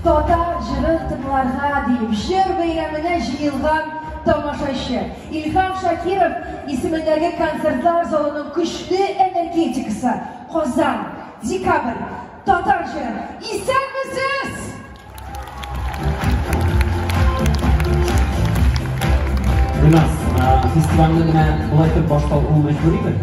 Татар җырын тыңларга диеп, җыр бәйрәменә җыелган тамашачы. Илһам Шакиров исемендәге концертлар залының көчле энергетикасы. Казан, декабрь, татар җыры. Исәнмесез! Гөлназ, фестивальне менә болай итеп башлау ул мәҗбүриме?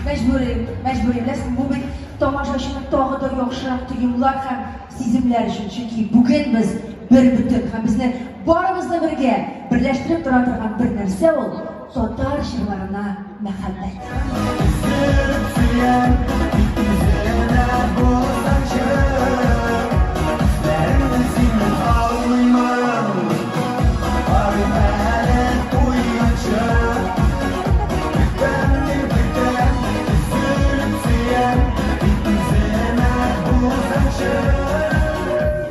Мәҗбүри, мәҗбүри. Беләсең, бу бит тамашачыны тагы да яхшырак тоемлар һәм сиземләр өчен, чөнки бүген без бер бөтен һәм безне барыбызны бергә берләштереп тора торган бер нәрсә ул татар җырларына мәхәббәт.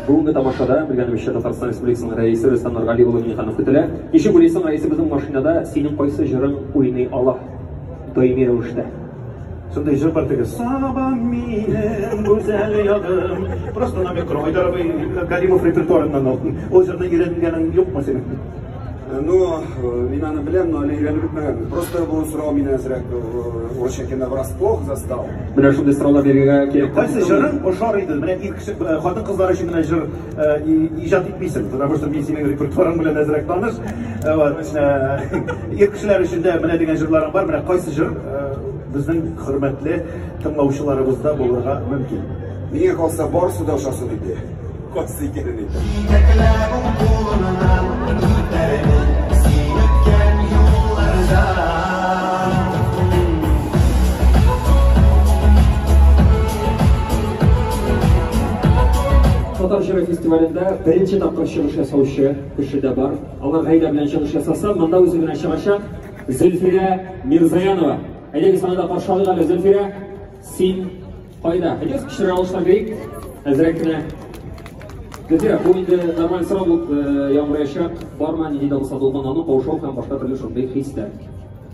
Бүгенге тамашада белгәнебезчә Татарстан Республикасының рәисе Рөстәм Нургали улы Миңнеханов көтелә. Ничек уйлыйсың, рәисебезнең машинада синең кайсы җырың уйный ала даими рәвештә? Шундый җыр бар теге Сабам минем гүзәл ягым. Просто номер кро. Айдар абый Галимов репертуарыннан алдым. Ул җырны өйрәнгәнең юкмы синең? Ну, мин аны беләм, но әле өйрәнеп бетмәгәнмен. Просто бу сорау мине әзрәк урысча әйткәндә врасплох застал. Менә шундый сораулар бирергә кирәк. Кайсы җырың ошар иде? Менә ир кеше, хатын-кызлар өчен генә җыр иҗат итмисең, потому что мин синең репертуарың белән әзрәк таныш. Вот, ир кешеләр өчен дә менә дигән җырларың бар. Менә кайсы җыр безнең хөрмәтле тыңлаучыларыбызда булырга мөмкин? Миңа калса, барысы да ошасын иде. Кайсы икәнен әйтәм. Җитәкләп кулыннан китәрмен син үткән юллардан. Татар җыры фестивалендә беренче тапкыр чыгыш ясаучы кеше дә бар. Алар гаилә белән чыгыш ясаса, монда үзе генә чыгачак Зөлфирә Мирзаянова. Әйдәгез, аны да каршы алыйк әле, Зөлфирә. Син кайда? Әйдәгез, кечерәк алышлар бирик. Әзрәк кенә. Зөлфирә, бу инде нормаль сорау булып яңгыраячак. Бармы нинди дә булса дулкынлану, каушау һәм башка төрле шундый хисләр?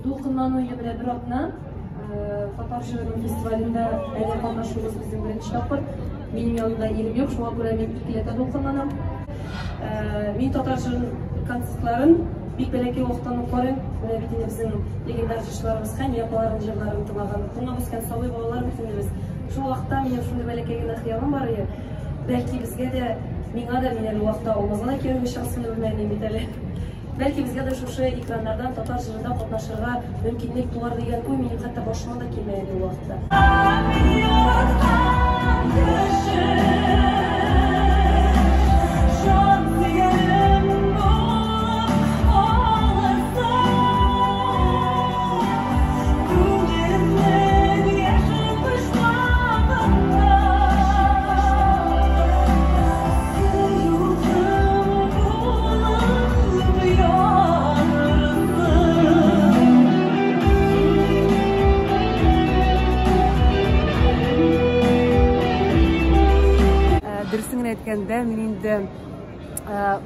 Дулкынлану инде менә бер атна. Татар җырының фестивалендә әле катнашуыбыз безнең беренче тапкыр. Минем янымда ирем юк, шуңа күрә мин икеләтә дулкынланам. Мин татар җырын концертларын бик бәләкәй вакыттан ук карыйм. Менә бит инде безнең легендар җырчыларыбыз Хәния апаларның җырларын тыңлаган, тыңлап үскән сабый балалар бит инде без. Шул вакытта минем шундый бәләкәй генә хыялым бар иде. Бәлки безгә дә, миңа да, мин әле ул вакытта Алмазга да кияүгә чыгасымны белмәгән идем бит әле. Бәлки безгә дә шушы экраннардан татар җырында катнашырга мөмкинлек туар дигән уй минем хәтта башыма да килмәгән иде ул вакытта. Дөресен генә әйткәндә, мин инде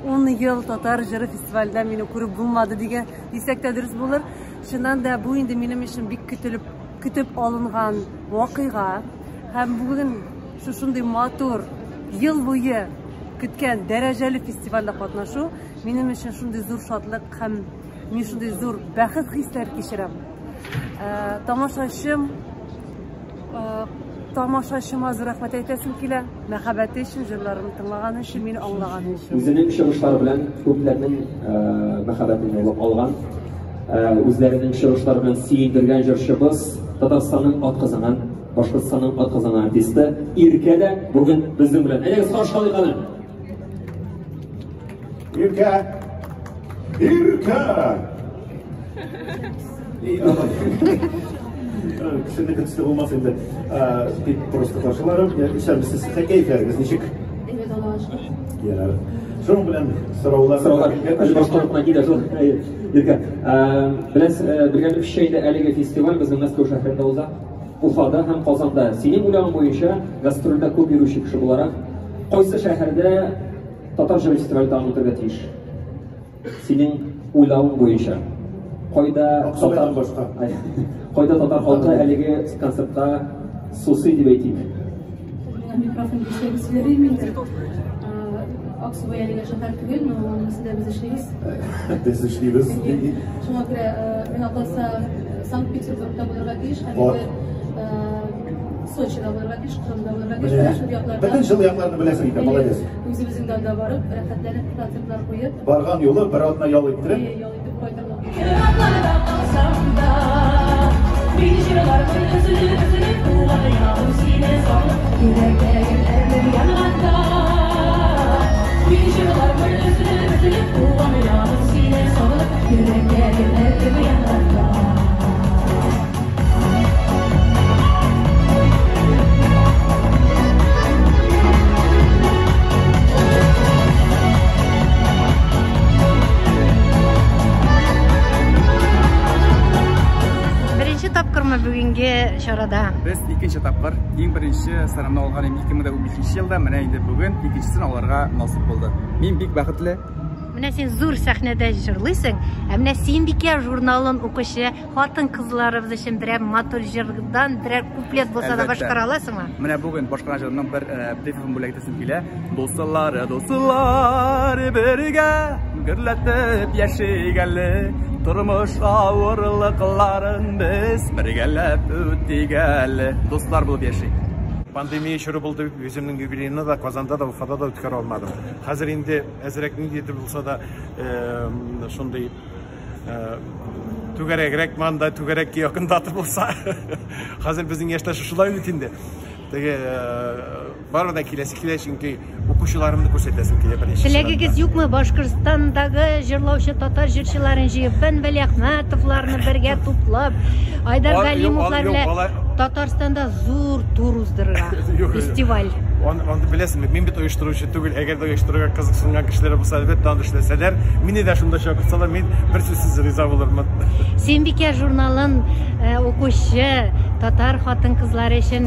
10 ел татар җыры фестивалендә мине күреп булмады дигән дисәк тә дөрес булыр. Чыннан да бу инде минем өчен бик көтелеп көтеп алынган вакыйга. Һәм бүген шушындый матур ел буе көткән дәрәҗәле фестивальдә катнашу минем өчен шундый зур шатлык һәм мин шундый зур бәхет хисләр кичерәм. Тамашачым тамашачыма зур рәхмәт әйтәсем килә. Мәхәббәте өчен, җырларымны тыңлаганы өчен, мине аңлаганы өчен. Үзенең чыгышлары белән күпләрнең мәхәббәтен яулап алган, үзләренең чыгышлары белән сөендергән җырчыбыз, Татарстанның атказанган, Башкортстанның атказанган артисты Иркә дә бүген безнең белән. Әйдәгез, каршы алыйк аны. Иркә! Иркә! Кешенеке төсле булмас инде. Бик просто каршыларым. Исәнмесез, кәефләрегез ничек? Әйбәт, Аллага шөкер. Ярар. Шуның белән сораулар. Сораулар. Әле башка кына килә шул. Иркә, беләс, белгәнебезчә инде әлеге фестиваль безнең Мәскәү шәһәрендә уза. Уфада һәм Казанда. Синең уйлавың буенча, гастрольдә күп йөрүче кеше буларак, кайсы шәһәрдә татар җыры фестивале тагын үтәргә тиеш? Синең уйлавың буенча, кайда татар башка? Кайда татар халкы әлеге концертка сусый дип әйтик? Миңа микрофон бирсәгез ярыймы инде? Аксубай әлегә шәһәр түгел, но аның өстендә без эшлибез. Без эшлибез. Шуңа күрә миңа калса Санкт-Петербургта булырга тиеш һәм инде Сочида булырга тиеш, Кырымда булырга тиеш, менә шул якларда. Бөтен җылы якларны беләсең икән, молодец. Үзебезнең дә анда барып, рәхәтләнеп концертлар куеп. Барган юлы бер атна ял иттереп. Ял итеп кайтырга. Еракларда калсам да, мин җырлармын өзелеп-өзелеп, туган ягым сине сагынып, йөрәктә гөлләрнең янганда. Мин җырлармын өзелеп-өзелеп, туган ягым сине сагынып, йөрәктә гөлләрнең янганда. Беренче тапкырмы бүгенге чарада? Без икенче тапкыр. Иң беренче сынамны алган идем 2015 елда, менә инде бүген икенчесен алырга насыйп булды. Мин бик бәхетле. Менә син зур сәхнәдә җырлыйсың, ә менә Сөембикә журналын укучы хатын-кызларыбыз өчен берәр матур җырдан берәр куплет булса да башкара аласыңмы? Менә бүген башкарган җырымның бер припевын бүләк итәсем килә. Дуслар, дуслар, бергә гөрләтеп яшик әле. Тормыш авырлыкларын без бергәләп үтик әле. Дуслар булып яшик. Пандемия чоры булды, үземнең юбилейны да Казанда да, Уфада да үткәрә алмадым. Хәзер инде әзрәк ниндидер булса да шундый түгәрәгрәк манда, түгәрәккә якындатып булса. Хәзер безнең яшьтәш шулай бит инде. Теге барыбер да киләсе килә, чөнки укучыларымны күрсәтәсем килә беренче. Теләгегез юкмы Башкортстандагы җырлаучы татар җырчыларын җыеп, Фән Вәлиәхмәтовларны бергә туплап, Айдар Галимовлар белән Татарстанда зур тур уздырырга, фестиваль? Аны беләсеңме, мин бит оештыручы түгел, әгәр дә оештырырга кызыксынган кешеләр булса, әлбәттә, аны эшләсәләр, мине дә шунда чакырсалар, мин бер сүзсез риза булырмын. Сөембикә журналын укучы татар хатын-кызлары өчен,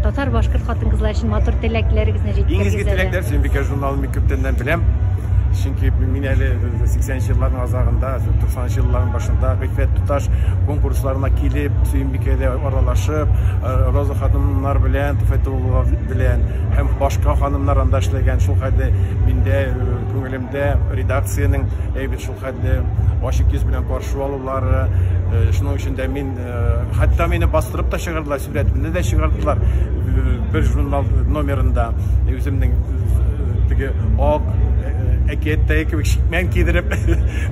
татар башкорт хатын-кызлары өчен матур теләкләрегезне җиткерегез. Иң изге теләкләр. Сөембикә журналын мин күптәннән беләм. Чөнки мин әле 80 елларның азагында, 90 елларның башында Гыйффәт туташ конкурсларына килеп, Сөембикәдә аралашып, Роза ханымнар белән, Туфәтуллова белән һәм башка ханымнар анда эшләгән. Шул хәтле миндә, күңелемдә редакциянең әйбәт шул хәтле ачык йөз белән каршы алулары, шуның өчен дә мин, хәтта мине бастырып та чыгардылар, сурәтемне дә чыгардылар бер журнал номерында. Үземнең теге ак әкияттәге кебек чикмән кидереп,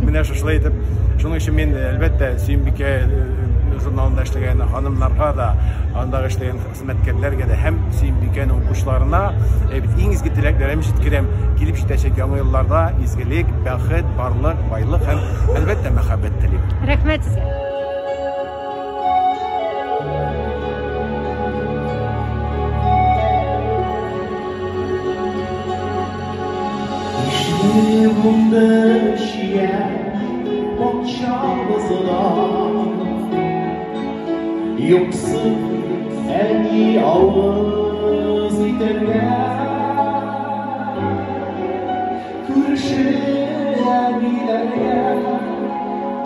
менә шушылай итеп. Шуның өчен мин, әлбәттә, Сөембикә журналында эшләгән ханымнарга да, андагы эшләгән хезмәткәрләргә дә һәм Сөембикәнең укучыларына бит иң изге теләкләремне җиткерәм. Килеп җитәчәк яңа елларда изгелек, бәхет, барлык, байлык һәм, әлбәттә, мәхәббәт телим. Рәхмәт сезгә. Юксың әни авыз итәргә, күрше әбиләргә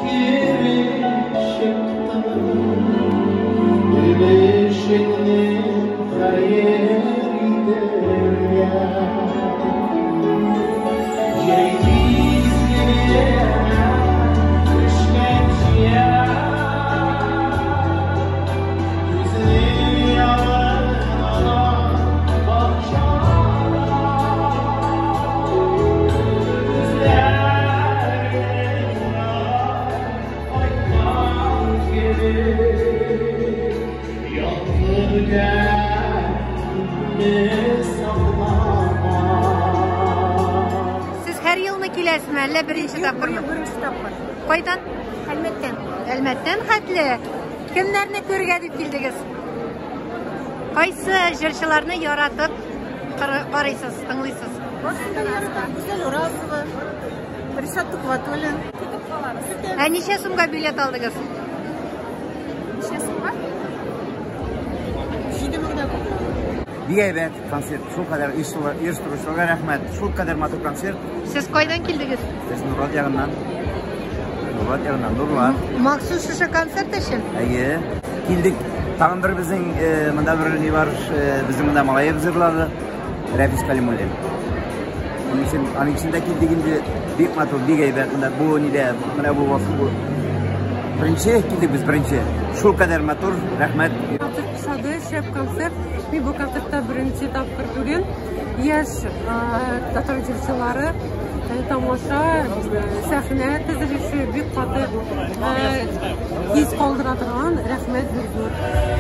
кереп чыктым. Өлешеңне хәер итәргә. Җәй тиз генә төшкән җыя, күзне алып ала бакчада. Күзләрен кайткан кебек, якты көнне саклама. Сез һәр елны киләсезме, әллә беренче тапкырмы? Беренче тапкыр. Кайдан? Әлмәттән. Әлмәттән хәтле. Кемнәрне күрергә дип килдегез? Кайсы җырчыларны яратып карыйсыз, тыңлыйсыз? Барысын да яратам. Гүзәл Уразова, Ришат Тухватуллин. Көтеп калабыз. Ә ничә сумга билет алдыгыз? Ничә сумга? 7 меңдән күп. Бик әйбәт концерт. Шул кадәр оештыручыларга рәхмәт. Шул кадәр матур концерт. Сез кайдан килдегез? Без Нурлат ягыннан. Нурлат ягыннан, Нурлат. Махсус шушы концерт өчен? Әйе. Килдек. Тагын бер безнең монда бер ни бар, безнең монда малаебыз җырлады. Рәфис Калимуллин. Шуның өчен аның өчен дә килдек инде. Бик матур, бик әйбәт. Менә бу нидә, менә бу вакыт бу. Беренче килдек без беренче. Шул кадәр матур, рәхмәт. Концерт ошады, шәп концерт. Мин бу концертта беренче тапкыр бүген. Яшь татар җырчылары тамаша, сәхнә төзелеше бик каты хис калдыра торган. Рәхмәт зур зур.